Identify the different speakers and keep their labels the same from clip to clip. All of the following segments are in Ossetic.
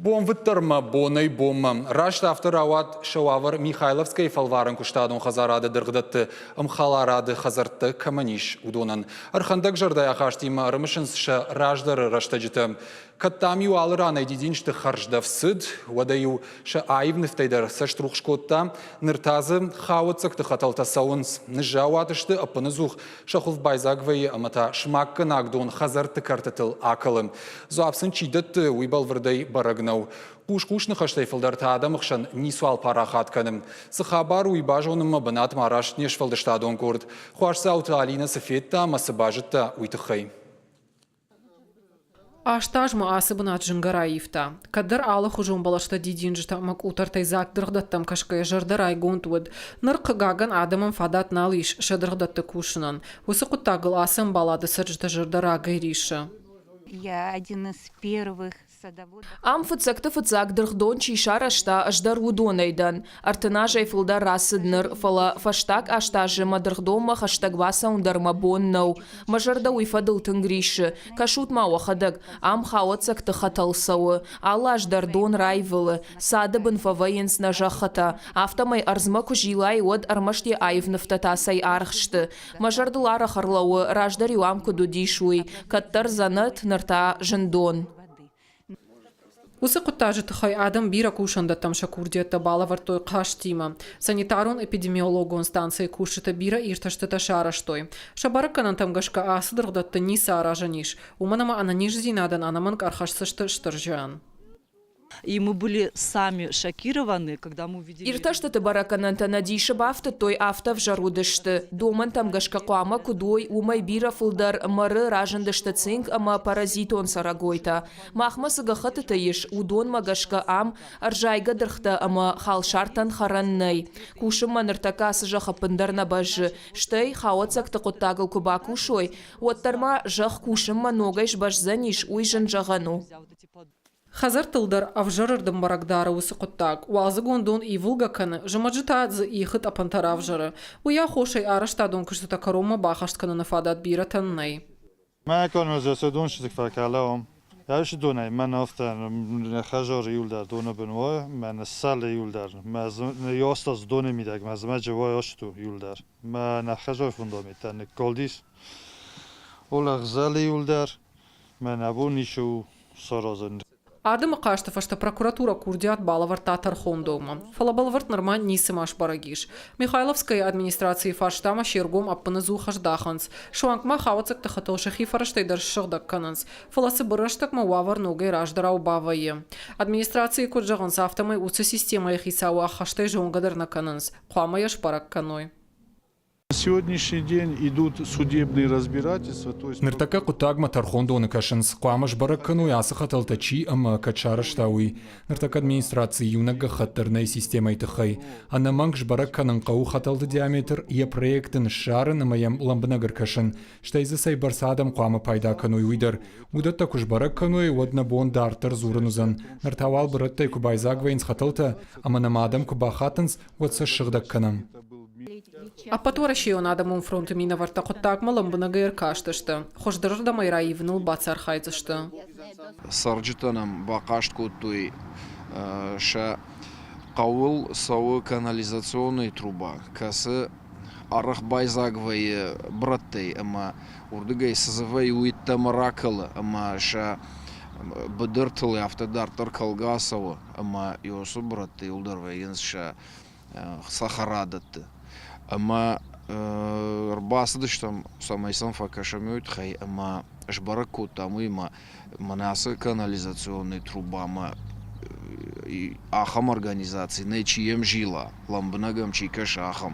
Speaker 1: Бонвыддӕрмӕ бонӕй-бонмӕ. Раст афтӕ рауад сӕ уавӕр Михайловскӕйы фӕлварӕн куыстадон хӕдзарады дыргъдӕтты ӕмхӕларады хӕдзӕрттӕ кӕмӕн ис, уыдонӕн. Ӕрхӕндӕг зӕрдӕйы ахастимӕ ӕрымысынц сӕ раздӕры рӕстӕджытӕ. Кӕд дам-иу алы ранӕй дидинджыты хӕрздӕф цыд, уӕдӕ-иу сӕ аив нывтӕй дӕр цӕст рухс кодта. Ныр та дзы хауӕццӕгты хӕтӕлтӕ цӕуынц. Ныззауат сты ӕппыныдзух, сӕ хуылф байдзаг вӕййы ӕмӕ та смаггӕнаг дон хӕдзӕртты кӕртытыл акӕлы. Дзуапп сын чи дӕтты, уый бӕлвырдӕй бӕрӕг нӕу. Хъус-хъус ныхӕстӕй фылдӕр та адӕмы хсӕн ницуал парахат кӕны. Цы хабар у, уый базонынмӕ бынатмӕ араст не сфӕлдыстадон къорд. Хуасдзауты Алинӕ цы федта ӕмӕ цы базыдта, уый тыххӕй.
Speaker 2: Аст азмӕ ацы бынат зынгӕ раивта. Кӕддӕр алыхуызон бӕлӕстӕ дидинджытӕ ӕмӕ къутӕртӕй дзаг дыргъдӕттӕм кӕсгӕйӕ зӕрдӕ райгонд уыд. Ныр, хъыгагӕн, адӕмӕн фадат нал ис сӕ дыргъдӕтты кусынӕн. Уыцы хъуыддагыл ацы ӕмбалады цӕрджыты зӕрдӕ рагӕй риссы.
Speaker 3: Я один из первых садоводов.
Speaker 4: Ам фыццӕгты фыццаг дыргъдон чи сарӕзта, ӕз дӕр уыдонӕй дӕн. 30 азӕй фылдӕр рацыд ныр, фӕлӕ фӕстаг 8 азы мӕ дыргъдонмӕ хӕстӕг бацӕуын дӕр мӕ бон нӕу. Мӕ зӕрдӕ уый фӕдыл тынг риссы. Кӕсут-ма уӕхӕдӕг, ам хауӕццӕгты хӕтӕл цӕуы. Алы аз дӕр дон раивылы, цады бын фӕвӕййынц нӕ зӕххытӕ. Афтӕмӕй ӕрдзмӕ куы зилай, уӕд ӕрмӕст йӕ аив нывтӕ та цӕй аргъ сты. Мӕ зӕрдыл арӕх ӕрлӕууы, раздӕр-иу ам куыд уыдис, уый. Кӕддӕр дзӕнӕт, ныр та зындон.
Speaker 2: Уыцы хъуыддаджы тыххӕй адӕм бирӕ кусӕндӕттӕм сӕ курдиӕттӕ балӕвӕрдтой хъазтимӕ. Санитарон-эпидемиологон станцӕйы кусджытӕ бирӕ иртӕстытӕ сарӕзтой. Сӕ бӕрӕггӕнӕнтӕм гӕсгӕ ацы дыргъдӕтты ницы аразӕн ис, уымӕн ӕмӕ ӕнӕниздзинадӕн ӕнӕмӕнг ӕрхӕсдзысты стыр зиан.
Speaker 5: И мы были сами шокированы, когда мы увидели...
Speaker 4: Иртӕстыты бӕрӕггӕнӕнтӕ нӕ дисы бафтыдтой, афтӕ ӕвзӕр уыдысты. Домӕнтӕм гӕсгӕ хъуамӕ куыд уой, уымӕй бирӕ фылдӕр мӕры разындысты цинк ӕмӕ паразитон цӕрӕгойтӕ. Махмӕ цы гӕххӕттытӕ ис, уыдонмӕ гӕсгӕ ам ӕрзайгӕ дыргътӕ ӕмӕ халсартӕн хӕрӕн нӕй. Кусынмӕ ныртӕккӕ ацы зӕхх ӕппындӕр нӕ бӕззы. Стӕй, хауӕццӕгты хъуыддагыл куы бакусой, уӕддӕр ма зӕхх кусынмӕ ногӕй сбӕздзӕнис, уый зын зӕгъӕн у.
Speaker 2: Хӕдзӕрттыл дӕр ӕвзӕрырдӕм бӕрӕг дары уыцы хъуыддаг. Уалдзыгон дон ивылгӕ кӕны, зымӕджы та дзы ихы тъӕпӕнтӕ равзӕры. Уый аххосӕй арӕзтадон куыстытӕ кӕронмӕ баххӕст кӕныны фадат бирӕтӕн нӕй.
Speaker 6: Мӕ канализацион сыдзыг фӕкалӕм. Ӕрсы донӕй мӕн афтӕ нӕ хӕдзары иуылдӕр доны бын уа, мӕ ссалы иуылдӕр, мӕ астаз доны мидӕг, мӕ зымӕджы уа асту иуылдӕр. Мӕ нӕ хӕдзары фундамент ныккалдис. Олӕгъзӕлы иуылдӕр. Мӕн абон ницы у саразын.
Speaker 2: Адӕмы хъасты фӕстӕ прокуратурӕ курдиат балӕвӕрдта тӕрхондонмӕ. Фӕлӕ бӕлвырд нырма ницыма сбӕрӕг ис. Михайловскӕйы администрацийы фарстамӕ се ргом ӕппыныдзух ӕздахынц. Суанг ма хауӕццӕгты хӕтӕл сӕхи фӕрӕзтӕй дӕр ссыгъдӕг кӕнынц. Фӕлӕ цыбыр рӕстӕгмӕ уавӕр ногӕй раздӕрау бавӕййы. Администрацийы куыд зӕгъынц, афтӕмӕй уыцы системӕйы хицауы ӕххӕстӕй зонгӕ дӕр нӕ кӕнынц. Хъуамӕ йӕ сбӕрӕг кӕной.
Speaker 6: На сегодняшний день идут судебные разбирательства, то есть...
Speaker 1: Ныртӕккӕ хъуыддагмӕ тӕрхондоны кӕсынц, хъуамӕ сбӕрӕг кӕной ацы хӕтӕлтӕ чи ӕмӕ кӕд сарӕзта, уый. Ныртӕккӕ администрацийы иунӕг гӕххӕтт дӕр нӕй системӕйы тыххӕй. Ӕнӕмӕнг сбӕрӕг кӕнын хъӕуы хӕтӕлты диаметр, йӕ проект ын ссарын ӕмӕ йӕм лӕмбынӕг ӕркӕсын, стӕй дзы цӕйбӕрц адӕм хъуамӕ пайда кӕной, уый дӕр. Уыдӕттӕ куы сбӕрӕг кӕной, уӕд нӕ бон дарддӕр дзурын уыдзӕн. Ныр та уал бырӕттӕй куы байдзаг вӕййынц хӕтӕлтӕ ӕмӕ нӕм адӕм куы бахатынц, уӕд сӕ ссыгъдӕг кӕнӕм.
Speaker 2: Ӕппӕтуӕрӕсейон адӕмон фронты минӕвӕрттӕ хъуыддагмӕ лӕмбынӕгӕй ӕркастысты, хуыздӕрырдӕм ӕй раивыныл бацархайдзысты.
Speaker 7: Цӕрджытӕ нӕм бахъаст кодтой сӕ хъӕуыл цӕуы канализационный труба, кӕцы арӕх байдзаг вӕййы брӕттӕй ӕмӕ уырдыгӕй цы дзы вӕййы, уый йеддӕмӕ ракӕлы ӕмӕ сӕ быдыртыл афтӕ дарддӕр кӕлгӕ ацӕуы ӕмӕ уыцы брӕттӕ иуылдӕр вӕййынц сӕ цӕхӕрадӕтты. Ӕмӕ ӕрбацыдыстӕм, цӕмӕй сӕм фӕкӕсӕм уый тыххӕй ӕмӕ сбӕрӕг кодтам уый ӕмӕ мӕнӕ ацы канализационный трубамӕ ахӕм организаци нӕй, чи йӕм зила, лӕмбынӕг ӕм чи кӕсы, ахӕм.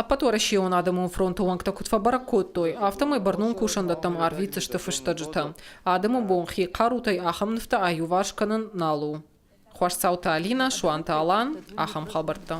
Speaker 2: Ӕппӕтуӕрӕсейон адӕмон фронты уӕнгтӕ куыд фӕбӕрӕг кодтой, афтӕмӕй бӕрнон кусӕндӕттӕм арвитдзысты фыстӕджытӕ. Адӕмы бон хи хъарутӕй ахӕм нывтӕ аиуварс кӕнын нал у. Хуасдзауты Алинӕ, Суанты Алан, ахӕм хабӕрттӕ.